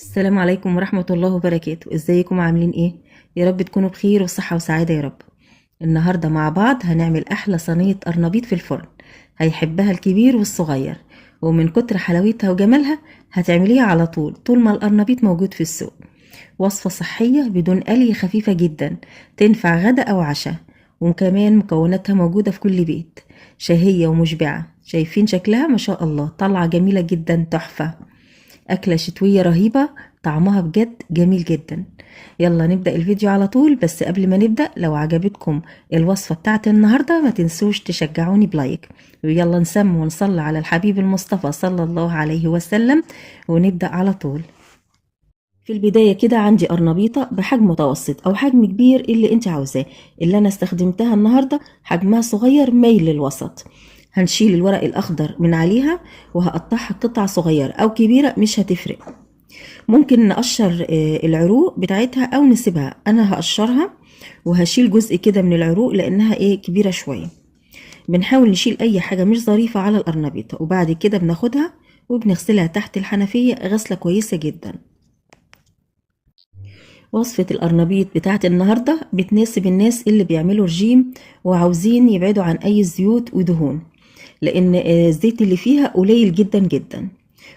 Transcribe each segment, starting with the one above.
السلام عليكم ورحمة الله وبركاته. ازيكم عاملين ايه؟ يا رب تكونوا بخير وصحة وسعادة يا رب. النهاردة مع بعض هنعمل احلى صينية قرنبيط في الفرن، هيحبها الكبير والصغير، ومن كتر حلاوتها وجمالها هتعمليها على طول طول ما القرنبيط موجود في السوق. وصفة صحية بدون قلي، خفيفة جدا، تنفع غدا او عشاء، وكمان مكوناتها موجودة في كل بيت، شهية ومشبعة. شايفين شكلها ما شاء الله، طالعة جميلة جدا، تحفة، أكلة شتوية رهيبة، طعمها بجد جميل جدا. يلا نبدأ الفيديو على طول، بس قبل ما نبدأ لو عجبتكم الوصفة بتاعت النهاردة ما تنسوش تشجعوني بلايك، ويلا نسمي ونصلي على الحبيب المصطفى صلى الله عليه وسلم ونبدأ على طول. في البداية كده عندي قرنبيطة بحجم متوسط أو حجم كبير اللي انت عاوزاه، اللي أنا استخدمتها النهاردة حجمها صغير مايل للوسط. هنشيل الورق الأخضر من عليها وهقطعها قطع صغيرة أو كبيرة مش هتفرق. ممكن نقشر العروق بتاعتها أو نسيبها، أنا هقشرها وهشيل جزء كده من العروق لأنها كبيرة شوية. بنحاول نشيل أي حاجة مش ظريفة على القرنبيطة، وبعد كده بناخدها وبنغسلها تحت الحنفية غسلة كويسة جدا. وصفة القرنبيط بتاعت النهاردة بتناسب الناس اللي بيعملوا رجيم وعاوزين يبعدوا عن أي زيوت ودهون، لأن الزيت اللي فيها قليل جدا جدا،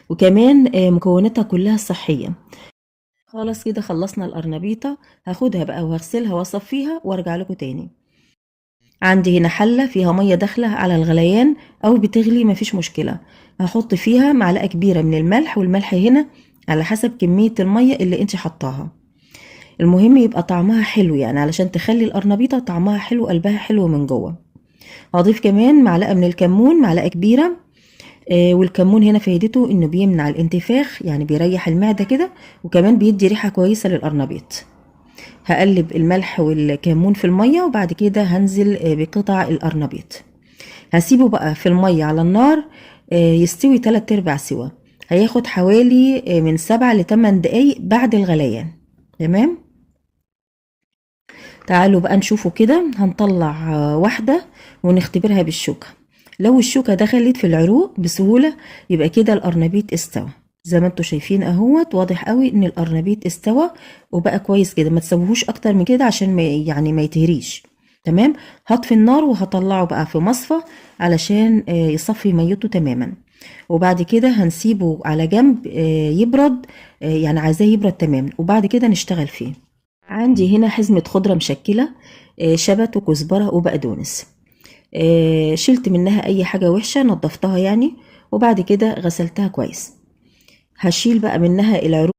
وكمان مكوناتها كلها صحية. خلاص كده خلصنا القرنبيطة، هاخدها بقى وهغسلها واصفيها وارجع لكم تاني. عندي هنا حلة فيها مية داخلة على الغليان أو بتغلي مفيش مشكلة، هحط فيها معلقة كبيرة من الملح، والملح هنا على حسب كمية المية اللي انت حطاها، المهم يبقى طعمها حلو، يعني علشان تخلي القرنبيطة طعمها حلو قلبها حلو من جوه. هضيف كمان معلقة من الكمون، معلقة كبيرة، والكمون هنا فايدته انه بيمنع الانتفاخ، يعني بيريح المعدة كده، وكمان بيدي ريحة كويسة للقرنبيط. هقلب الملح والكمون في المية، وبعد كده هنزل بقطع القرنبيط. هسيبه بقى في المية على النار، يستوي 3/4 سوا، هياخد حوالي من 7 ل8 دقايق بعد الغليان. تمام، تعالوا بقى نشوفه كده. هنطلع واحدة ونختبرها بالشوكة، لو الشوكة دخلت في العروق بسهولة يبقى كده القرنبيط استوى. زي ما انتوا شايفين اهوت، واضح قوي ان القرنبيط استوى وبقى كويس كده. ما تسويهوش اكتر من كده عشان ما يتهريش. تمام، هطفي النار وهطلعه بقى في مصفى علشان يصفي ميته تماما، وبعد كده هنسيبه على جنب، يبرد، يعني عايزاه يبرد تماما، وبعد كده نشتغل فيه. عندي هنا حزمة خضرة مشكلة، شبت وكزبرة وبقدونس، شلت منها أي حاجة وحشة، نظفتها يعني، وبعد كده غسلتها كويس. هشيل بقى منها العروق.